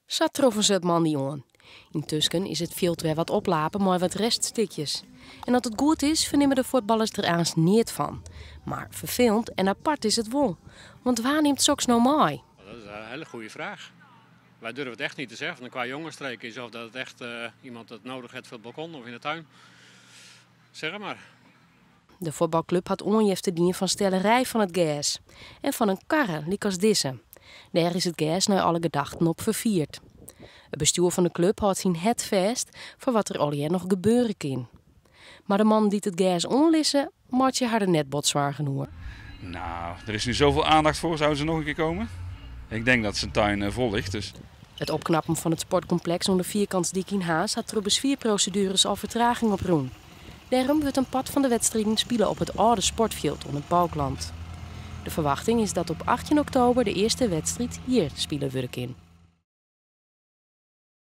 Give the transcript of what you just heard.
Sa troffen se it moandei oan. Yntusken is it fjild wer wat oplape mei wat reststikjes. En as it goed is, fernimme de fuotballers der aanst neat fan. Mar ferfelend en apart is it wol. Want wa nimt soks no mei? Dat is een hele goede vraag. Wij durven het echt niet te zeggen of het een kwajongensstreek is of dat het echt iemand het nodig heeft voor het balkon of in de tuin. Zeg maar. De fuotbalklup hat oanjefte dien fan stellerij fan it gers en fan in karre lykas dizze. Dêr is it gers nei alle gedachten op ferfierd. It bestjoer fan de klup hâldt syn hert fêst foar wat der allegear noch gebeure kin. Mar de mannen dy't it gers oanlizze, meitsje har der net bot soargen oer. Nou, er is nu zoveel aandacht voor. Zouden ze nog een keer komen? Ik denk dat zijn tuin vol ligt. Dus. It opknappen fan it sportkompleks oan de Vierkantsdyk yn Harns hat troch beswierprosedueres al fertraging oprûn. Dêrom wurdt in part fan de wedstriden spile op it âlde sportfjild oan it Balkland. De ferwachting is dat op 18 oktober de earste wedstriid hjir spile wurde kin.